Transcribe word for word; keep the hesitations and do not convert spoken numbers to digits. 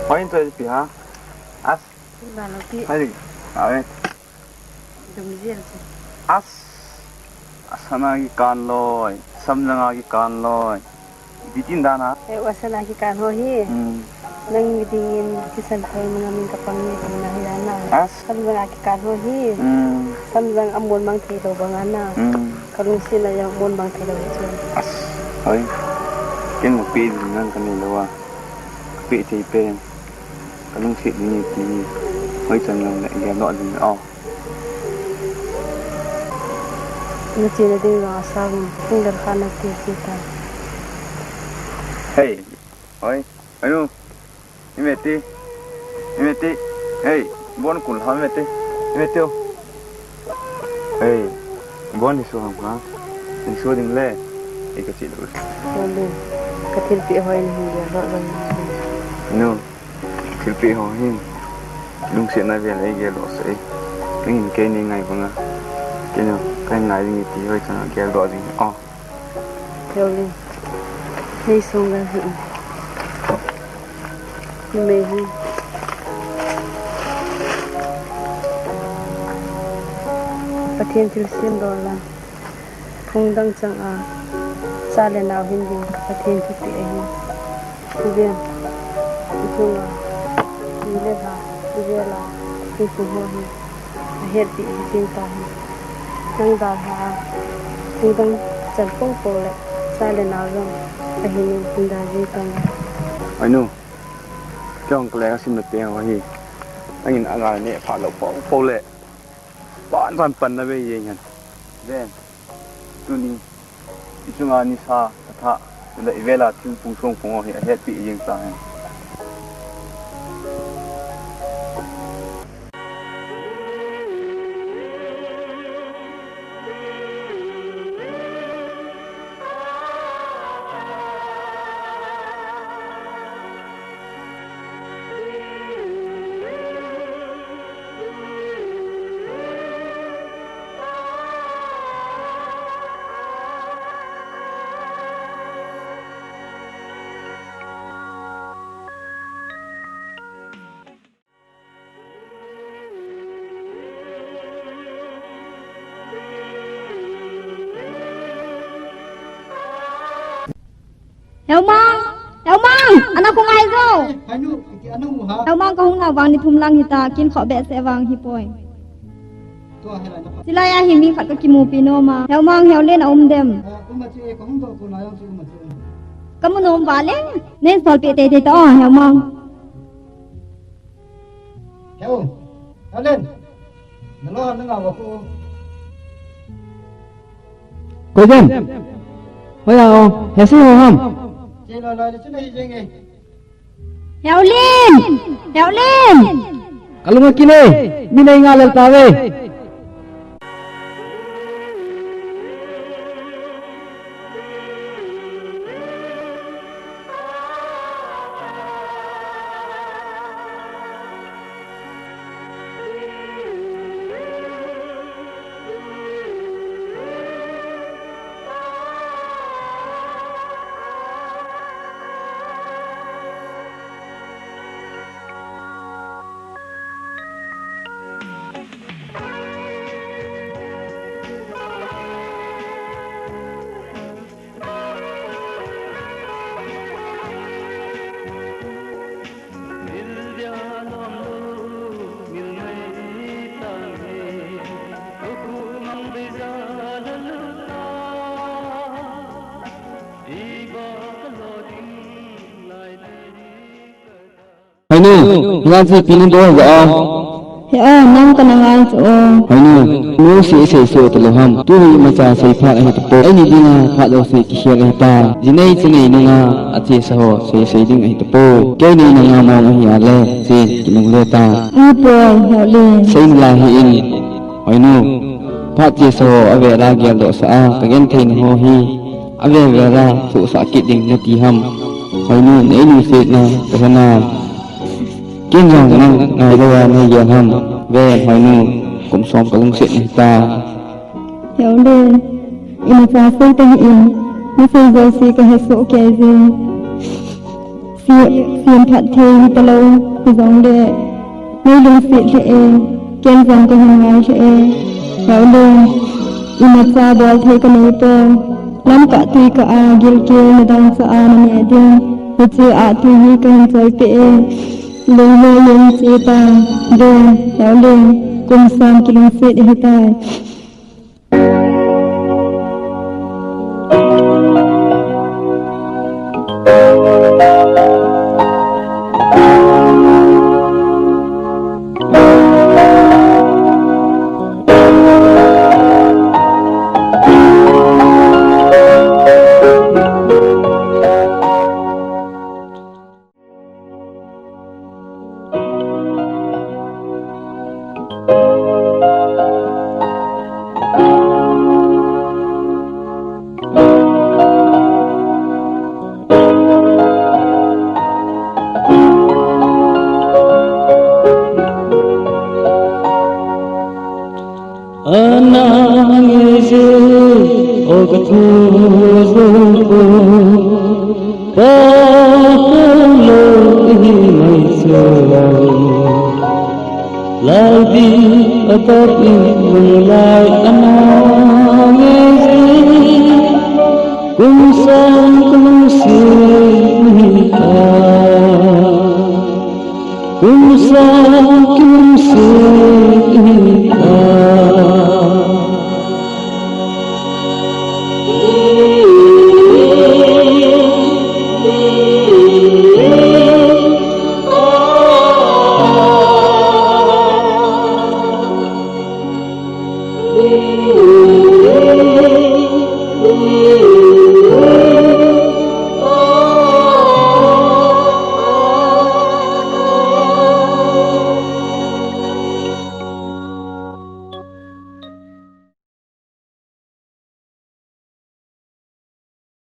Hoi in choi pi ha. As. Ba lo pi. Hai. Ave. Dum jel chu. As. Asana kikan loi. Samjanga kikan loi. Bitin dan ha. Eh, asana kikan ho hi. Hmm. Nang mi dingin kisan thoi manga min kapang ni tina hi dan na. As. Samjanga kikan ho hi. Hmm. Samjang amon mang thei lo banga na. Hmm. Kalungset na jong mon bang thei lou chu. As, hoi. Ken mo pe ding nang kanei lou a. Pe thei pen. Kalungset ding ti. Hoi chan jong le gel doh ding o. Na che na ding jong asang. Tung dan kha na ti ti ta. Hey. Hoi. Anu. Imeti. Imeti. Hey, bon kul ha imeti. Imeti o. Hey, bon ni su ham ha. Ni su ding le. Ei ka chi lu. Bon ni. Ka thil pi hoi ni hi ya lo lo ni. No. Thil pi hoi hin. Lungset na vel ei gel doh sah e. Nangin kei nei ngai banga. Kei no, kei ngai ding ti hoi chang gel doh ding. Oh. Keu le. Nei song le hi. Numei hi. Pathen thilsem dola. Phung dang chang a. Cha le nao hin ding. Pathen thupeh ahi. Tuven. Ichunga. Ni le ha. Tuve la. Tuchung ho hi. Ahetpi hi jing tahi. Nang dalha a, thil dang chan popo le, cha le nao jong, ahin in hin dal jing tahi. Oi nu, kei jong ka le ka sim na te ho hi. Nangin a ngal ne pha lo popo le. Pan pan pan na ve jeng hen. Ven. Tuni. Ichunga nisa, atha, chule ivela thingphung songphung ho hi ahetpi jing tahen. Heomang! Heomang! Ana kong ai jo! Hai nu, iti anu ha? Heomang, kahung nau vang ni thum lang hita, kin kho behseh vang hipoi. Tua hela na pa. Chilai a hi mi khat ka kimupi nom a. Heomang, Heolen a um dem? Ah, um a che, kahung doh ko na jong chu um a che. Kamu nom vale. Nei solpeh teitei ta o, Heomang. Heo, Heolen. Nalo ham nanga wa ko. Koi jan. Hoiya o, hesi ho ham. Che lo lo le chu nahi jeng e. Heolin! Heolin! Kalung akile, mi nei ngalel tave. Hoinu, ngan si pini do ga. He o, nang kana ngai chu o. Hoinu, nu si sei so talo ham. Tu hi macha sei phat ahi tapo. Eini dinga phat lo si kikhel ahi ta. Jinei chinei nunga achesa ho sei sei ding ahi tapo. Keini nanga mong ahi ale, si kinungle ta. Apo, Heolin. Sei la hi in. Hoinu, phat chesa ho avela geldoh sa a, kagenthei na ho hi. Avevela, suhsah kit ding nati ham. Hoinu, nei lungsetna, kahe na. Ken jong nang, ngailou a nei gel ham. Ve, Hoinu, kum som kalungset na hita. Heolin, imacha sei tahih in, nasei jouse kahe soh kei jin. Semphat thei hitalou, hijongle nei lungset lheh e, ken jong kahin ngai lheh e. Heoleng, imacha bol thei kanei poi. Lamkah tuikah a gilkel nadang cha a naneh ding, hiche a tui hi kahin choipeh e. Lungmong in che tan, Ven, Heoleng, kum som kilungset ahitai. Ana ngeije, o kathu jong po, pa ho lou ihi mai chu. Lal ding atop in lunglai ana ngeije, kum som kalungset nahi ta. Kum som